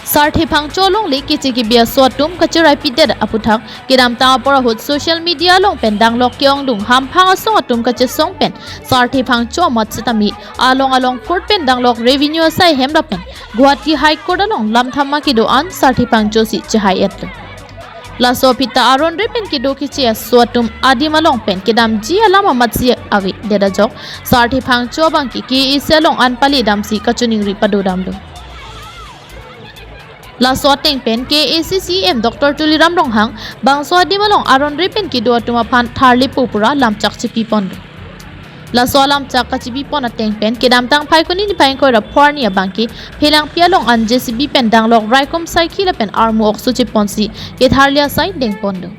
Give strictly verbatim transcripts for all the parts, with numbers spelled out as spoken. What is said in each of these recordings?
Sarthe Phangcho alongle keche kebi aso atum kachiraipidet aputhak kedamtang apor ahut social media along pen danglok ke-ongdung hamphang asong atum kachesong pen Sarthe Phangcho amat sitame along along court pen danglok revenue asai hem lapen Guwahati High Court along lamtha ma kedo-an Sarthe Phangcho si chehai-etlo. Laso aphi ta aron re pen kedo keche aso atum adim along pen kedamji alam amatsi avedet ajok Sarthe Phangcho abangke K A A C along an pali damsi kachiningri padodamlo. Laso ateng pen K A A C C E M Doctor Tuliram Ronghang bangso adim along aron re pen kedo atum aphan tharlepo pura lamchak chipipondo. Laso alamchak kachipipon ateng pen kedamtang Phaikuni niphai ingkoi ra pho arni abangke Phelangpi along an J C B pen danglok raikom saikhi lapen armu okso cheponsi ketharli asai dengpondo.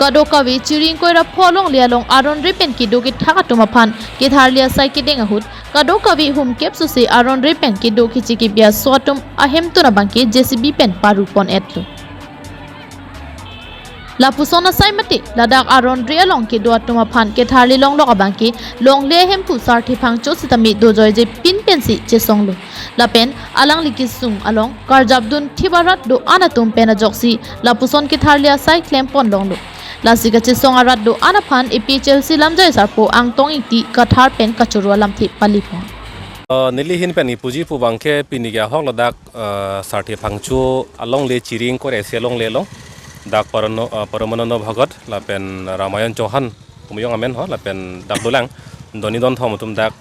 Kadokave chiri ingkoi ra pho alongle along aron re pen kedo kethak atum aphan ketharli asai kedeng ahut kadokave humkep sose aron re pen kedo keche kebi aso atum ahemtun abangke J C B pen parupon-etlo. Lapuson asai mate ladak aron re along kedo atum aphan ketharli longlok abangke longle ahemphu Sarthe Phangcho sitame dojoije pin pensi chesonglo. Lapen alangli kesung along karjapdun thip arat do-an atum pen ajoksi lapuson ketharli asai klempon longlo. Lasi kachesong arat do-an aphan A P H L C lamjai sarpo Angtong Ingti kathar pen kachoro alamthe palipon. Uh, neli ahin pen ipuji pu abangke pini ke ahok ladak, uh, Sarthe Phangcho alongle chiri ingkoi ra isi alongle along dak Parano-, uh, Paramananda Bhagat lapen Ramayan Chauhan kumuyong amen ho lapen dak dolang doni donthom atum dak,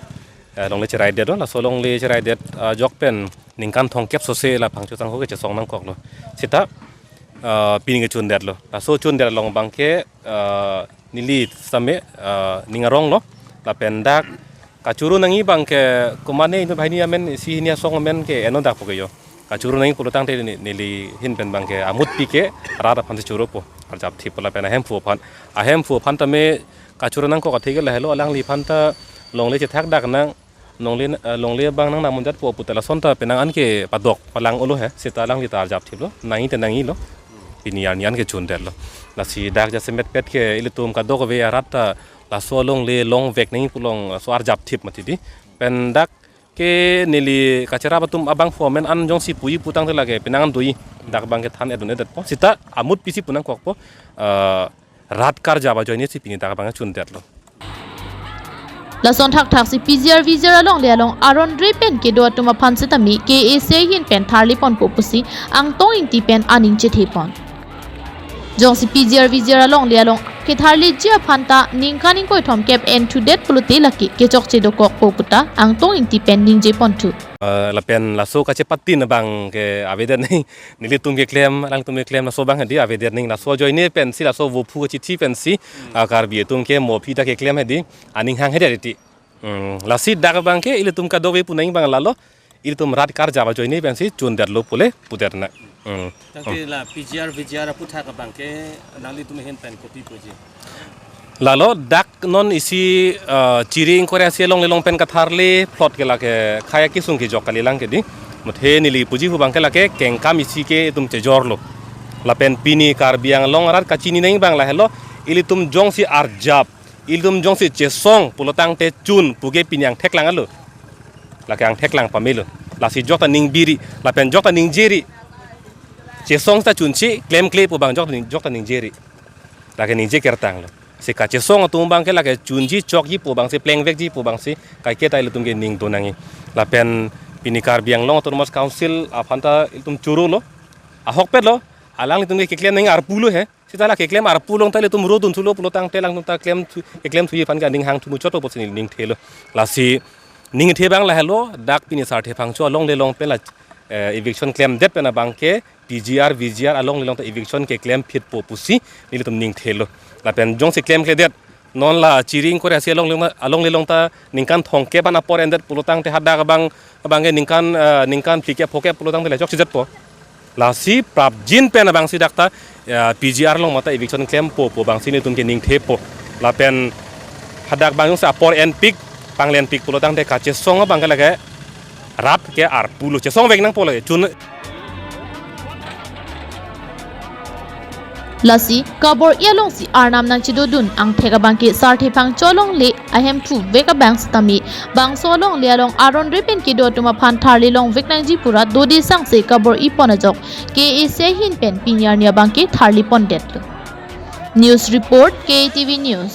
eh, longle chiraidetlo. Laso longle chiraidet, ah, ajok pen ningkan thomkep sose la Phangcho sangho kechesong nangkoklo. Sita, ah, pini kechundetlo. Laso chundet along abangke, ah, neli same, ah, ning aronglo. Lapen dak kachoro nangji abangke komatne inut banghini amen isi hini asong amen ke-enlo dak puke jo. Kachoro nangji pulo tangte ne-, neli ahin pen abangke amutpi ke rat aphan si choropo. Arjapthippo lapen ahemphu aphan. Ahemphu aphan tame kachoro nangkok athe ke lahelo alangliphan ta longle chethak dak nang, longle, eh, longle abang nang namunjatpo pu ta lason ta penang an kepadok palang-olo he, seta alangli ta arjapthiplo, nangji te nangjilo, pini arni an kechundetlo. Lasi dak jasemetpet ke ilitum kadokave arat ta laso longle longvek nangji pu along laso arjapthip mati di. Pen dak ke neli kachirap atum abangphu amen an jongsi puji pu tangte lake penang an doji, dak abangke than-etdun-edetpo. Seta amutpisi pu nangkokpo, eh, rat karjap ajoine si pini dak abang chundetlo. Lason thakthak si P G R V G R alongle along aron re pen kedo atum aphan sitame K A A C ahin pen tharliponpo pusi Angtong Ingti pen aning chethepon. Jongsi P G R V G R alongle along ketharliji aphan ta ningkan ingkoi thomkep enthudet pulote lake kechokche dokokpo pu ta Angtong Ingti pen ningjeponthu. Eh, lapen laso kachepatin abangke avedet nangji, nelitum keklem, alangtum keklem laso abang hadi avedet nangji, laso ajoine pensi, laso vophu kachithi pensi, ah, Karbi atum ke mo aphi ta keklem hadi aning hang hadi iti. Hmm, lasi dak abangke ilitum kadokave pu nangji abang lalo, ilitum rat karjap ajoine pensi chundetlo pule pudet nang. Hmm. Tangte la P G R V G R aputhak abangke nanglitum ahin pen kopi puji? Lalo dak non isi, eh, chiri ingkoi ra isi alongle along pen katharli plot ke lake khei akesung kejok kalilang ke di. Muthe neli puji pu abangke lake kengkam isi ke itum chejorlo. Lapen pini Karbi Anglong arat kachini nangji abang lahelo, ilitum jongsi arjap, ilitum jongsi chesong pulo tangte chun puke pini angthek lang-etlo. Lake angthek lang pamelo. Lasi jokta ningbiri, lapen jokta ningjeri. Chesong ta chunsi, klemkle pu abang jokta ning-, jokta ningjeri. Lake ningje kertanglo. Si kachesong atum abangke lake chunji chokji pu abangsi, plengvekji pu abangsi, kaike ta ilitum ke ning do nangji. Lapen pini Karbi Anglong Autonomous Council aphan ta ilitum chorolo. Ahokpetlo. Alanglitum ke keklem nangji arpulo he. Seta la keklem arpu along ta ilitum ro dunthulo pulo tangte alangtum ta klem thu, keklem thuji aphan ke aning hangthu muchotpo pusi neli ningthelo. Lasi ningthe abang lahelo, dak pini Sarthe Phangcho alongle along pen la, eh, eviction klemdet pen abangke P G R, V G R alongle along ta eviction keklem phitpo pusi nelitum ningthelo. Lapen jongsi klemkledet, non la chiri ingkoi ra isi alongle along, alongle along ta ningkan thomkep an apor endet pulo tangte hadak abang, abangke ningkan, eh, ningkan phlikep phokep pulo tangte le chokchejetpo. Lasi prapjin pen abangsi dak ta, eh, P G R along mate eviction klempo pu abangsi nelitum ke ningthepo. Lapen hadak abang jongsi apor enpik, panglenpik pulo tangte kachesong abangke lake rat ke arpulo, chesongvek nangpo lake chun. Lasi kabor-i alongsi arnam nangchedodun angthek abangke sarthe phang cholongle ahemthu vek abang sitame bangso alongle along aron re pen kedo atum aphan tharli longvek nangji pura dode sangse kabor-i pon ajok K A A C ahin pen pini arni abangke tharli pondetlo. News report, K A T V News.